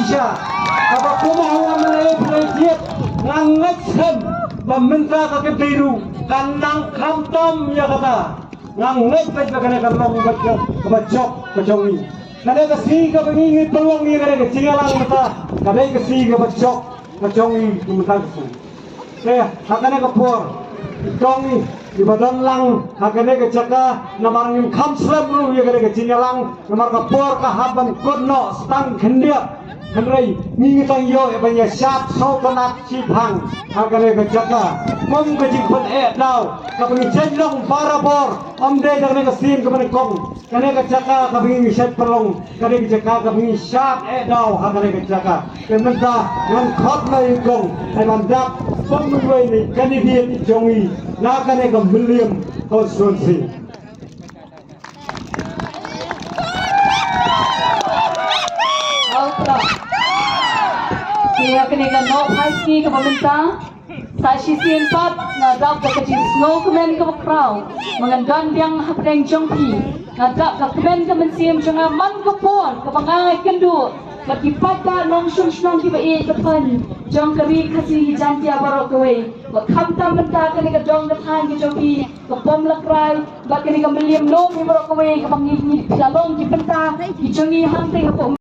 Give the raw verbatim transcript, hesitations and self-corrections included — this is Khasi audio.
Sha kaba kum u M L A phi la jied, nga ngeit skhem ba mynta ka kynthei ruh kan nang khamtam ïa kata. Nga ngeit beit ba kane kan long beit kaba jop ka jong ngi. Kane ka sngi kaba ngi ngi pynlong ïa kane ka jingïalang mynta, kane ka sngi kaba jop ka jong ngi mynta ka sngi. Te ha kane ka por, i kong i, iba don lang ha kane ka jaka, namar ngim kham slem ruh ïa kane ka jingïalang, namar ka por ka hap ban kut noh sa tang khyndiat. Hynrei ngi ngi tang ïoh ban ïa shad sngewtynnat shiphang ha kane ka jaka. Kum ka jingpyneh daw kaba ngi jait long barabor, ym dei da kane ka sien kaba nyngkong. Kane ka jaka kaba ngi shait pynlong, kane ka jaka kaba ngi shad eh daw ha kane ka jaka. Te mynta ngan khot na i kong, ai ban dap kum uwei na i candidate jong i na kane ka Mylliem constituency. Ïa kane ka nohphai sngi kaba mynta, sa shisien pat nga dap da ka jingsngewkmen kaba khraw ba ngan don biang hapdeng jong phi. Nga dap ka kmen ka mynsiem jong nga man ka por kaba nga ïakynduh bad ki paidbah nongshong shnong kiba ïeit ba thaiñ jong ka ri Khasi Jaiñtia baroh kawei, ba khamtam mynta kane ka dong ka thaiñ ka jong phi ka Pom Lakrai bad kane ka Mylliem Lum hi baroh kawei, kaba ngi ngi phi la long ki bynta ki jong ngi hangtei hapoh